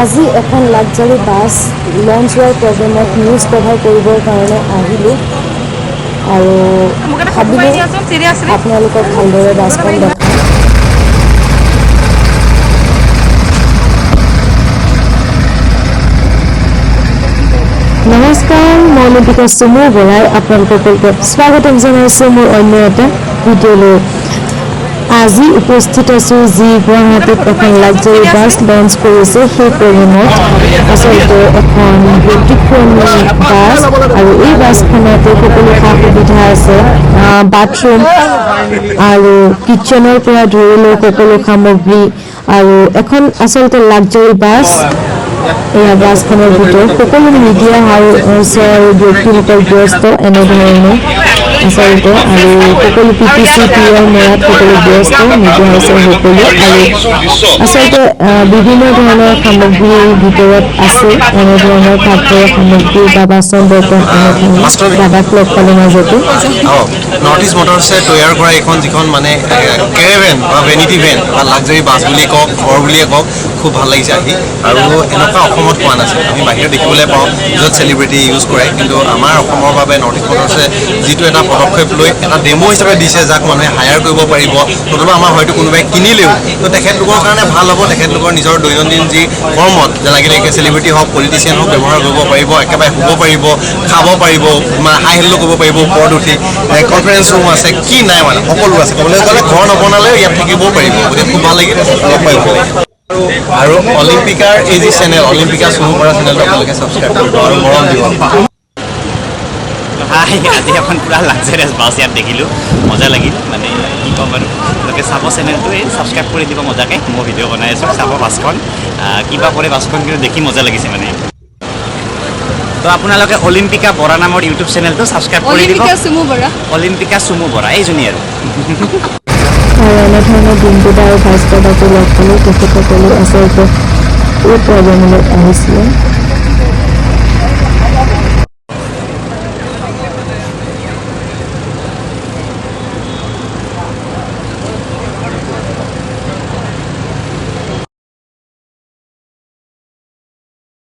আজি এখন luxury bus launch হোৱাৰ প্ৰগ্ৰেমত নিউজ কভাৰ কৰিবৰ কাৰণে আহিলোঁ আৰু মোক এটা ফটো মাৰি ভাবিলোঁ দিয়াচোন, চিৰিয়াছলি। আপোনালোকক ভালদৰে বাছখন দেখাম। নমস্কাৰ, মই অলিম্পিকা চুমু বৰাই আপোনালোকক স্বাগতম জনাইছোঁ মোৰ অন্য এটা ভিডিঅ'লৈ। আজি উপস্থিত আছোঁ যি গুৱাহাটীত এখন লাক্সাৰী বাছ লঞ্চ কৰিছে সেই প্ৰগ্ৰেমত। আচলতে এখন ব্যতিক্ৰমী বাছ আৰু এই বাছখনতে সকলো সা সুবিধা আছে। বাথৰুম আৰু কিটচেনৰ পৰা ধৰি লৈ সকলো সামগ্ৰী আৰু এখন আচলতে লাক্সাৰী বাছ। এয়া বাছখনৰ ভিতৰত সকলো মিডিয়া হাউচৰ ব্যক্তিসকল ব্যস্ত এনেধৰণে আচলতে আৰু সকলো পিটিচি পি আৰ মৰাত সকলো ব্যস্ত মিডিয়া হাউচৰ সকলো। আৰু আচলতে বিভিন্ন ধৰণৰ সামগ্ৰীৰ ভিতৰত আছে, এনেধৰণৰ পাকঘৰৰ সামগ্ৰী বা বাচন বৰ্তন এনেধৰণৰ। দাদাক লগ পালোঁ মাজতে। অঁ, নৰ্থ ইষ্ট মটৰ্ছে তৈয়াৰ কৰা এইখন যিখন মানে কেৰেভেন বা ভেনিটি ভেন বা লাক্সাৰী বাছ বুলি কওক, ঘৰ বুলিয়ে কওক, খুব ভাল লাগিছে আহি। আৰু এনেকুৱা অসমত পোৱা নাছিল। আমি বাহিৰত দেখিবলৈ পাওঁ য'ত চেলিব্ৰিটি ইউজ কৰে, কিন্তু আমাৰ অসমৰ বাবে নৰ্থ ইষ্ট মটৰ্ছে যিটো এটা পদক্ষেপ লৈ এটা ডেমো হিচাপে দিছে, যাক মানুহে হায়াৰ কৰিব পাৰিব, নতুবা আমাৰ হয়তো কোনোবাই কিনিলেও তো তেখেতলোকৰ কাৰণে ভাল হ'ব। তেখেতলোকৰ নিজৰ দৈনন্দিন যি কৰ্মত যে লাগিলে চেলিব্ৰিটি হওক, পলিটিচিয়ান হওক, ব্যৱহাৰ কৰিব পাৰিব। একেবাৰে শুব পাৰিব, খাব পাৰিব, মানে হাই হেল্লো কৰিব পাৰিব ওপৰত উঠি। কনফাৰেঞ্চ ৰুম আছে, কি নাই, মানে সকলো আছে। ক'বলৈ গ'লে ঘৰ নবনালেও ইয়াত থাকিবও পাৰিব। গতিকে খুব ভাল লাগিল, লগ পাই ভাল লাগিল। আৰু অলিম্পিকাৰ এই যি চেনেল, অলিম্পিকা চুমু বৰা চেনেলটো আপোনালোকে ছাবস্ক্ৰাইব কৰিব আৰু মৰম দিব। হাই, আজি এখন পূৰা লাক্সাৰিয়াছ বাছ ইয়াত দেখিলোঁ, মজা লাগিল। মানে কি ক'ম আৰু, আপোনালোকে চাব চেনেলটো, এই ছাবস্ক্ৰাইব কৰি দিব মজাকৈ। মই ভিডিঅ' বনাই আছোঁ, চাব বাছখন কিবা কৰে বাছখন, কিন্তু দেখি মজা লাগিছে। মানে তো আপোনালোকে অলিম্পিকা বৰা নামৰ ইউটিউব চেনেলটো ছাবস্ক্ৰাইব কৰি দিব। অলিম্পিকা চুমু বৰা। অলিম্পিকা চুমু বৰা, এইজনী আৰু। আৰু এনেধৰণে ডিম্পু দা আৰু ভাস্কৰ দাকো লগ পালোঁ। তেখেতসকলো আচলতে এই প্ৰগ্ৰেমলৈ আহিছিলে।